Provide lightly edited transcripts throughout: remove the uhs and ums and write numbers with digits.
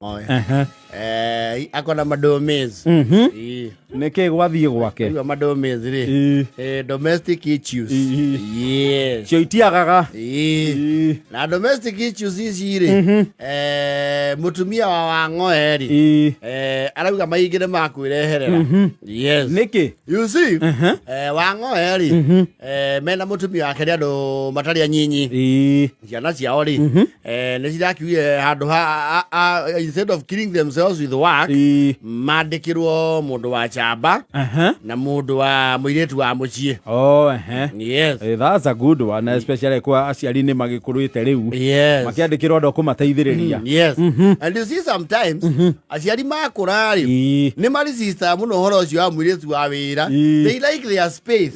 Oe. Ehe. Ako na madomezi. Ii. Nĩkĩ gwathiĩ gwake? Igua madomezi rĩ. Ii. Domestic issues. Ii. Yes. Cio itiagaga. Ii. Ii. Na domestic issues ici rĩ. Mutumia wa Wang'oe rĩ. Ii. Arauga maingĩ nĩ makwĩreherera. Yes. Nĩkĩ? You see, Wang'oe rĩ, mena mũtumia wake nĩ andũ matarĩ anyinyi. Ii. Ciana ciao rĩ, nĩ cirakiugire handũ ha instead of killing themselves with work, Ii. mandĩkĩrwo mũndũ wa chamba Aha. na mũndũ wa mũirĩtu wa mũciĩ. Oh, ehe. Yes. That's a good one, especially kwa aciari nĩ magĩkũrĩte rĩu. Yes. Makĩandĩkĩrwo andũ a kũmateithĩrĩria. Yes. And you see sometimes aciari makũra rĩ, Ii. nĩ marisista mũno ũhoro ũcio wa mũirĩtu wa wĩra. Ii. They like their space.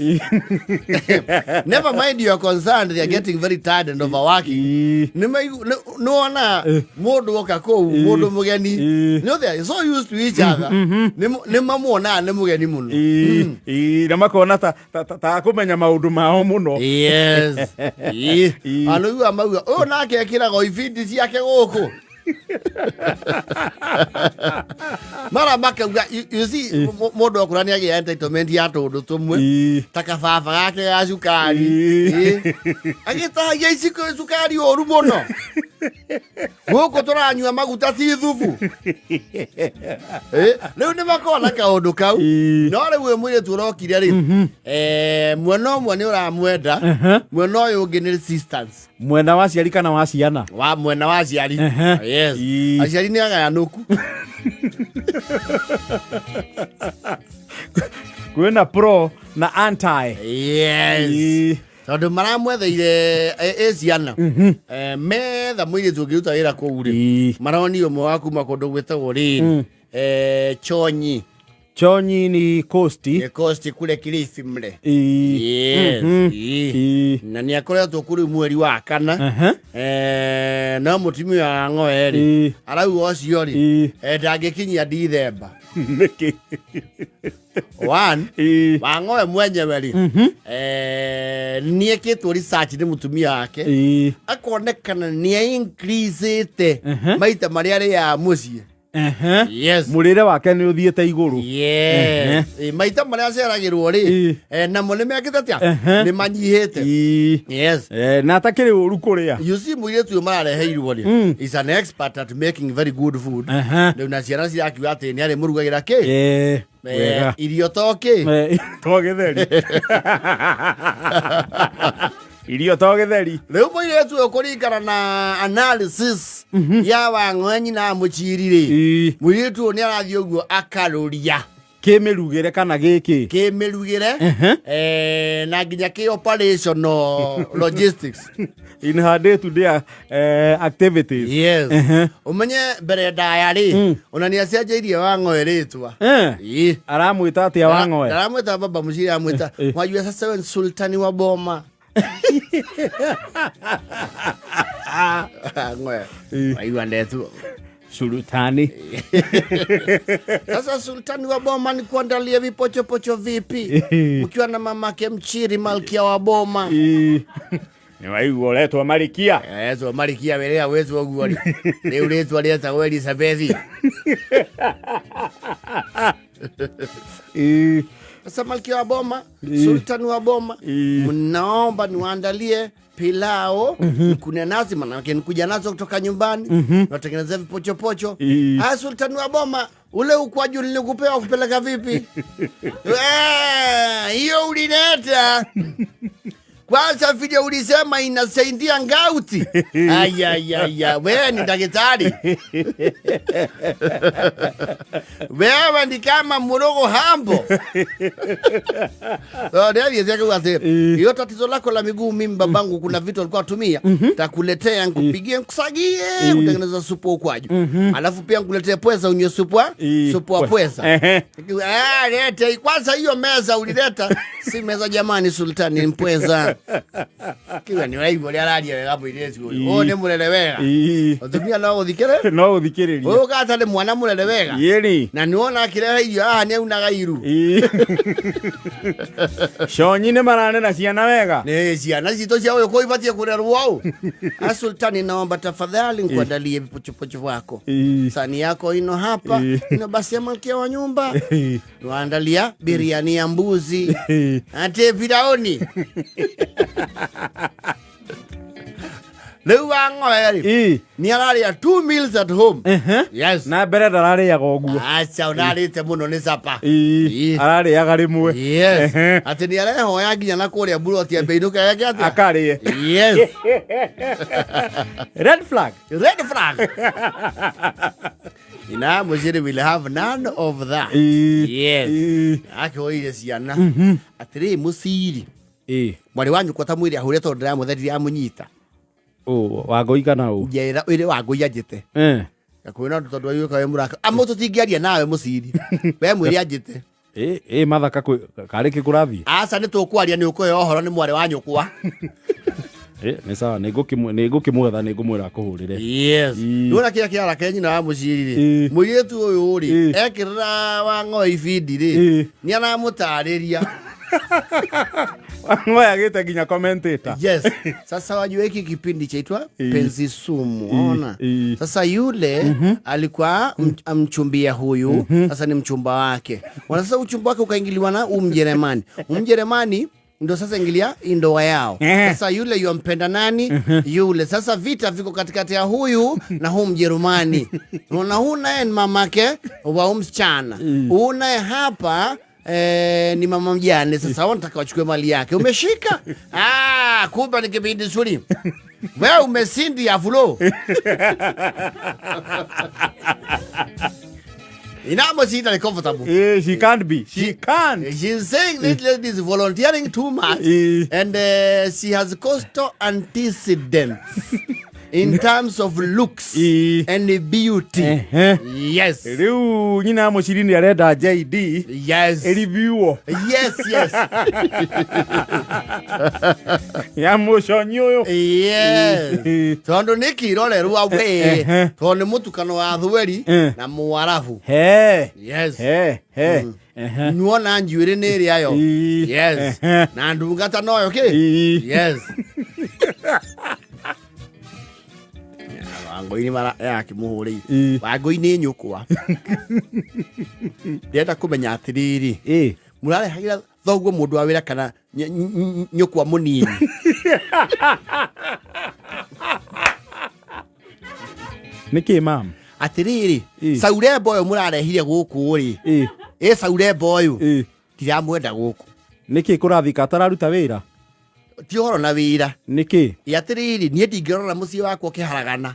Never mind your concern, they are getting very tired and overworking. Ii. Nĩwona mũndũ oka kũu, mũndũ mũgeni, Ii. no, they are so used to each other, nĩ mamuonaga nĩ mũgeni mũno. Ii. Ii. Na makona ta akũmenya maũndũ mao mũno. Yes. Ii. Ii. Anũigua mauga ũyũ nake ekĩraga ibindi ciake gũkũ mara makauga, you see, mũndũ akũra nĩ agĩa entitlement ya tũndũ tũmwe Ii. ta kababa gake ga cukari. Ii. Ii. Agĩtahagia ici cukari ũru mũno, gũkũ tũranyua maguta ti thubu. Rĩu nĩ makoragwo na kaũndũ kau. Ii. No rĩu ũyũ mũirĩtu ũrokire rĩ, mwena ũmwe nĩ ũramwenda, mwena ũyũ ũngĩ nĩ resistance. Mwena wa aciari kana wa ciana? Wa mwena wa aciari. Yes. Ii. Aciari nĩ agayanũku. Kwĩna pro na anti. Yes. Ii. Tondũ maramwetheire ĩ ciana, metha mũirĩtu ũngĩruta wĩra kũu rĩ, Ii. maroni ũmwe wa kuma kũndũ gwĩtagwo rĩrĩ Chonyi. Chonyi ni coast. Coast kule Kilifi mle. Ii. Yes. Ii. Ii. Na nĩ akoretwo kũu rĩu mweri wa kana. No mũtumia wa Ng'oe rĩ, Ii. arauga ũcio rĩ, Ii. ndangĩkinyia Dithemba. Nĩkĩ? One, Ii. Wang'oe mwenyewe rĩ, nĩekĩtwo research nĩ mũtumia wake, Ii. akonekana nĩ increasĩte maita marĩa arĩaga mũciĩ. Yes. Mũrĩre wake nĩ ũthiĩte igũrũ. Yes. Maita marĩa aceragĩrwo rĩ, Ii. namo nĩ mekĩte atĩa? Ehe. Nĩ manyihĩte. Ii. Yes. Na atakĩrĩ ũru kũrĩa. You see, mũirĩtu ũyũ marareheirwo rĩ, is an expert at making very good food. Rĩu na ciana cirakiuga atĩ nĩ arĩmũrugagĩra kĩ? Wega. Irio to kĩ? To gĩtheri, irio to gĩtheri. Rĩu mũirĩtu ũyũ, kũringana na analysis ya Wang'oe nyina mũchiri rĩ, Ii. mũirĩtu ũyũ nĩ arathiĩ ũguo akarũria Kĩmĩrugĩre kana gĩkĩ? Kĩmĩrugĩre, na nginya kĩ operational logistics. In her day to day activities. Yes. Ũmenye mbere ndaya rĩ, ona nĩ acenjeirie Wang'oe rĩtwa. Ii. Aramwĩta atĩa Wang'oe? Ndaramwĩta baba mũciri, aramwĩta wajua sasa wewe ni sultani wa boma. Ng'oe waigua ndetu. Sultani. Sasa sultani wa boma, ni kuandalia vipochopocho vipi mkiwa na mamake mchiri, malkia wa boma? Ii. Nĩ waigua ũretwo marikia. Etwo marikia wĩrĩa wĩtwo ũguo rĩ, rĩu rĩtwa rĩetagwo Elizabeth. Ii. Sasa malkia wa boma, sultani wa boma, Ii. mnaomba niwaandalie pilao, kuna nazi, manake nikuja nazo kutoka nyumbani, natengenezea vipochopocho. Ii. Ah, sultani wa boma, ule ukwaju nilikupewa kupeleka vipi? Hiyo ulileta kwanza vile ulisema inasaidia ngauti. Ayayaya, wewe ni daktari, wewe ni kama murogo hambo. Ndio akauga atĩ hiyo tatizo lako la miguu, mimi babangu kuna vitu alikuwa atumia, takuletea, nikupigie, nikusagie, utengeneza supu wa ukwaju, alafu pia nikuletee pweza unywe supu wa Ii. supu wa pweza. Ah, lete kwanza hiyo meza ulileta, si meza jamani, sultani, ni mpweza. Kiuga nĩ ũraigua ũrĩa araria wega mũirĩtu ũyũ. Ũyũ nĩ mũrere wega. Ii. Mũtumia no gũthikĩrĩ. No gũthikĩrĩria. Ũyũ gata nĩ mwana mũrere wega. Yĩni. Na nĩ wona akĩrehe irio haha nĩ aunaga iru. Ii. Conyi nĩ maranera ciana wega. Nĩ ciana citũ cia ũyũ kũ ibatiĩ kũrerwo ũũ. Asultani, naomba tafadhali nikuandalie vipochopocho vyako. Ii. Sani yako ino hapa. Ii. Ino basi ya malkia wa nyumba. Ii. Waandalia biriani ya mbuzi. Ii. Ate Firauni. Rĩu wang'oya rĩ Ii. nĩ ararĩa two meals at home. Ehe. Yes. Na mbere ndararĩaga ũguo. Acha ũrarĩte mũno nĩ capa. Ii. Ii. Ararĩaga rĩmwe. Yes. Ehe. Atĩ nĩ arehoya nginya na kũrĩa mburoti ambe inũke eke atĩa? Akarĩe. Yes. Red flag. Red flag. Ina mũcĩrĩ will have none of that. Ii. Yes. Ii. Akĩhoire ciana. Atĩrĩ mũciri. Ii. Mwarĩ wa nyũkwa ta mwĩrĩ ahũre tondũ ndĩramũtherire amũnyita. Ũ, Wangũi kana ũ? Njera ĩrĩ wangũi anjĩte. Eh. Gakuhĩ na tondũ aiguĩka wĩ mũraka. Amũ tũtingĩaria nawe mũciri. We mwĩre anjĩte. Ĩ, ĩ mathaka kwĩ karĩ kĩ kũrathiĩ? Aca nĩ tũkwaria nĩ ũkũheo ũhoro nĩ mwarĩ wa nyũkwa. Ĩ, nĩ sawa nĩ ngũkĩmwetha nĩ ngũmwĩra akũhũrĩre. Yes. Ii. Nĩwona kĩrĩa kĩarake nyina wa mũciri rĩ. Ii. Mũirĩtu ũyũ rĩ Ii. ekĩrĩra wang'oe ibindi rĩ Ii. nĩ aramũtarĩria. Wang'oe agĩte nginya commentator. Yes. Sasa wajua hiki kipindi chaitwa Ii. Penzi Sumu, ona. Ii. Sasa yule alikuwa amchumbia huyu, sasa ni mchumba wake. Wana sasa uchumba wake ukaingiliwa na huyu Mjerumani. Mjerumani ndo sasa ingilia hii ndoa yao. Sasa yule yuampenda nani? Yule. Sasa vita viko katikati ya huyu na huyu Mjerumani. Unaona huyu naye ni mamake wa huyu msichana. Huyu naye hapa ni mama mjane. Sasa wanataka wachukue mali yake. Umeshika? Ah, kumbe ni kipindi zuri. Wewe umesindi ya fulo. Inamo she is comfortable. Ĩ, she can't be. She can't. She's saying this lady is volunteering too much Eh. and she has coastal antecedents in terms of looks Eh. and beauty. Ehe. Yes. Rĩu nyina wa mũciri nĩ arenda JD Yes. ĩriviuo Yes, yes. ya mũconyi ũyũ. Yes. Eh. Tondũ nĩ kĩrorerwa we Ehe. tondũ nĩ mũtukano wa thweri Eh. na mũarabu. He. Yes. He. He. Ehe. Nuona njuĩrĩ nĩ ĩrĩa yo. Ii. Yes. Ehe. Na ndungata noyo kĩ? Ii. Yes. Wangũi nĩ mara akĩmũhũrĩire. Ii. Wangũi nĩ nyũkwa. Ndĩrenda kũmenya atĩrĩrĩ, Ĩ. mũrarehagĩra thoguo mũndũ wa wĩra kana nyũkwa mũnini? Nĩkĩ mam? Atĩrĩrĩ, Ii. Saurembo ũyũ mũrarehire gũkũ rĩ, Ĩ. ĩ Saurembo ũyũ Ĩ. ndiramwenda gũkũ. Nĩkĩ kũrathika atararuta wĩra? Ti ũhoro na wĩra. Nĩkĩ? Ĩ atĩrĩrĩ, niĩ ndingĩrora mũciĩ wakwa ũkĩharagana.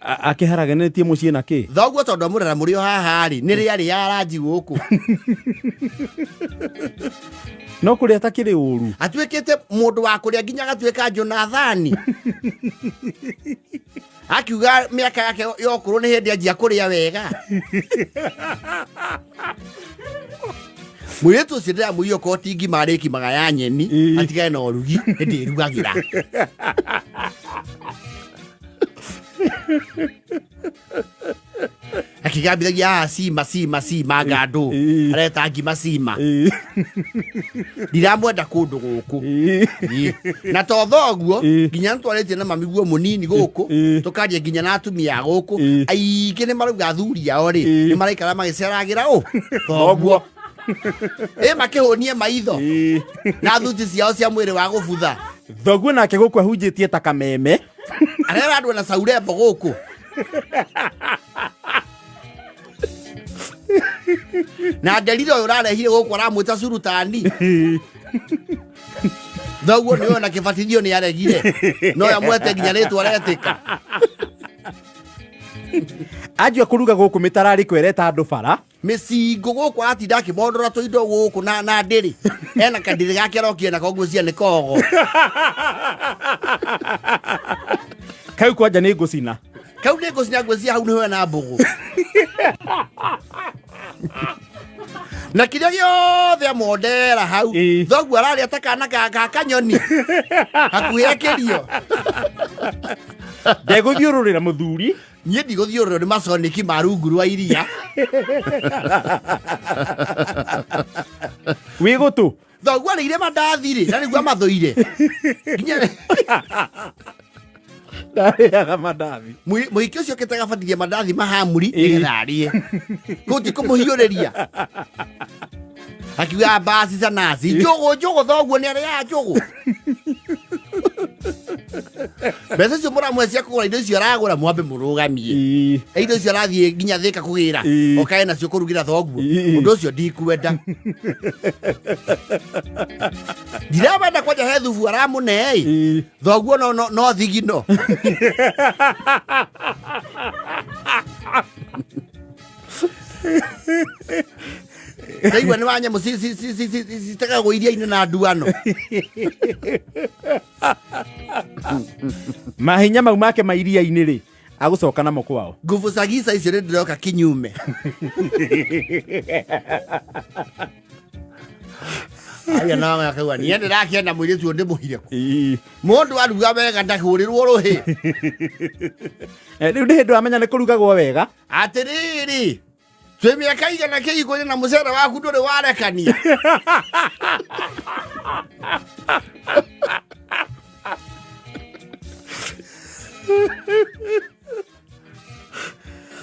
Akĩharaganĩtie mũciĩ na kĩ? Thoguo tondũ amũrera mũrĩ o haha rĩ, nĩ rĩarĩ ya ranji gũkũ. No kũrĩa takĩrĩ ũru. Atuĩkĩte mũndũ wa kũrĩa nginya agatuĩka Jonathani. Akiuga mĩaka yake ya ũkũrũ nĩ hĩndĩ anjia kũrĩa wega. Mũirĩtu ũcio ndĩramũria okorwo ti ngima arĩkimaga ya nyeni, Ii. atigane na ũrugi, nĩ ndĩrugagĩra. Akĩgambithagia haha cima cima cima ngandũ Ii. areta ngima cima Ĩ. ndiramwenda kũndũ gũkũ. Ĩ. Ĩ. Na to thoguo Ĩ. nginya nĩtwarĩtie na mami guo mũnini gũkũ Ĩ. tũkaria nginya na atumia a gũkũ Ĩ. aingĩ nĩ marauga athuri ao rĩ Ĩ. nĩ maraikara magĩceragĩra ũ Thoguo. Ĩ makĩhũnie maitho Ĩ. na thuti ciao cia mwĩrĩ wa gũbutha. Thoguo nake gũkũ ahunjĩtie ta kameme. Arera andũ na saurembo gũkũ. Na nderire ũyũ ũrarehire gũkũ aramwĩta surutani. Thoguo nĩ ona kĩbatithio nĩ aregire no amwete nginya rĩtwa retĩka. Anjia kũruga gũkũ mĩtararĩko ĩreta andũ bara. Mĩcingo gũkũ aratinda akĩmondora tũindo gũkũ na ndĩrĩ ena kandĩrĩ gake arokire nako ngwĩciria nĩ kogo. Kau kwanja nĩ ngũcina. Kau nĩ ngũcina ngwĩciria hau nĩho ena mbũgũ. Na kĩrĩa gĩothe amondera hau. Ĩĩ. Thoguo ararĩa ta kana ga kanyoni hakuhĩ akĩrio. Ndegũthiũrũrĩra mũthuri. Niĩ ndigũthiũrũrwo nĩ maconiki ma rungu rwa iria. Wĩ gũtũ. Thoguo arĩire mandathi rĩ, na nĩguo amathũire nginya. Ndarĩaga mandathi. Mũhiki ũcio okĩte agabatithia mandathi mahamuri Ĩĩ. nĩgetha arĩe, kũu ti kũmũhiũrĩria. Akiuga mbasi sanasi njũgũ njũgũ, thoguo nĩ arĩaga njũgũ. Mbeca icio mũramwe cia kũgũra indo icio aragũra, mwambe mũrũgamie. Indo icio arathiĩ nginya Thĩka kũgĩra, okae nacio kũrugĩra thoguo. Ũndũ ũcio ndikwenda, ndirawenda. Kwanja he thubu aramũne ĩ. Thoguo no no no thigino. Ndaigua nĩ wa nyamũ citegagwo iria-inĩ na nduano. Mahinya mau make ma iria-inĩ rĩ, agũcoka namo kwao. Nguvu za giza icio nĩ ndĩroka kinyume. Aya nawe akauga niĩ ndĩrakĩenda mũirĩtu ũyũ ndĩmũhire. Mũndũ aruga wega ndahũrĩrwo rũhĩ. Rĩu nĩ hĩndĩ wamenya nĩ kũrugagwo wega. Atĩrĩrĩ, twĩ mĩaka igana kĩhiko-inĩ na mũcere waku ndũrĩ warekania.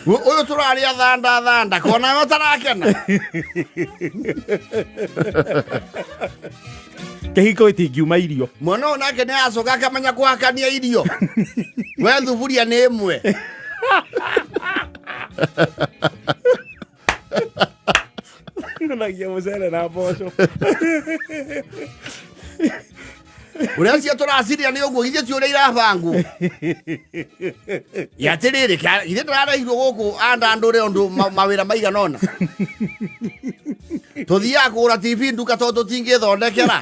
Ũyũ tũrarĩa thanda thanda kona we ũtarakena. Kĩhiko gĩtingiuma irio. Mwana ũyũ nake nĩ acoka akamenya kũhakania irio, we thuburia nĩ ĩmwe. Nagia mũcere na mboco. Ũrĩa cio tũraciria nĩ ũguo, githĩ ti ũrĩa irabangwo? Atĩrĩrĩ, githĩ ndĩrarehirwo gũkũ andandũre ũndũ mawĩra maigana ũna tũthiaga kũgũra TV nduka tondũ tũtingĩthondekera.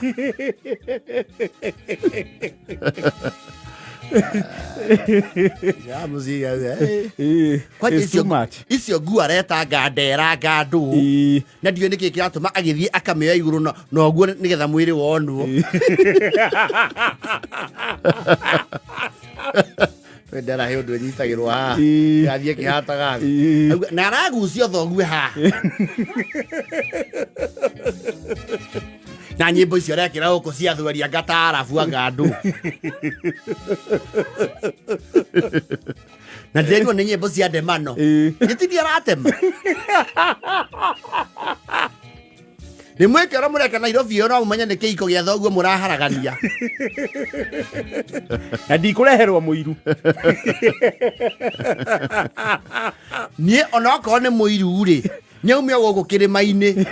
Ya, mũciga, eh. Kwanja It's too much. Icio nguo aretanga nderanga ndũ. Na ndiũĩ nĩkĩ kĩratũma agĩthiĩ akamĩoya igũrũ na ũguo nĩgetha mwĩrĩ wonwo. Ndera he ũndũ ĩnyitagĩrwo haha. Ĩrathiĩ ĩkĩhataga thĩ. Auga, na aragucio thogue haha na nyĩmbo icio arekĩra gũkũ cia thweria ngatarabu anga andũ na ndĩraigua nĩ nyĩmbo cia ndemano. Gĩtini aratema nĩ mwĩke ũrĩa mũreka Nairobi ĩyo, no mũmenye nĩ kĩhiko gĩa thoguo mũraharagania. Na ndikũreherwo mũiru. Niĩ onokorwo nĩ mũiru rĩ, nĩaumio gũkũ kĩrĩma-inĩ,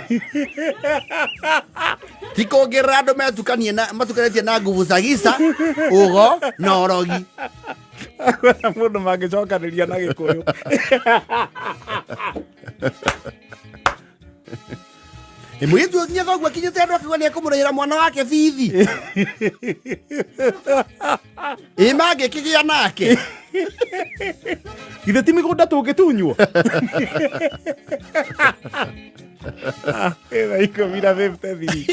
ti kũngĩrĩra andũ metukanie na matukanĩtie na nguvu za giza, ũgo na ũrogi. Kwĩna mũndũ mangĩcokanĩria na Gĩkũyũ. Nĩ mũirĩtu ũyũ nginya thoguo akinyĩte andũ akiuga nĩ ekũmũrĩhĩra mwana wake bithi, ĩ mangĩkĩgĩa nake? Githĩ ti mĩgũnda tũngĩtunywo? Thaa 10:53.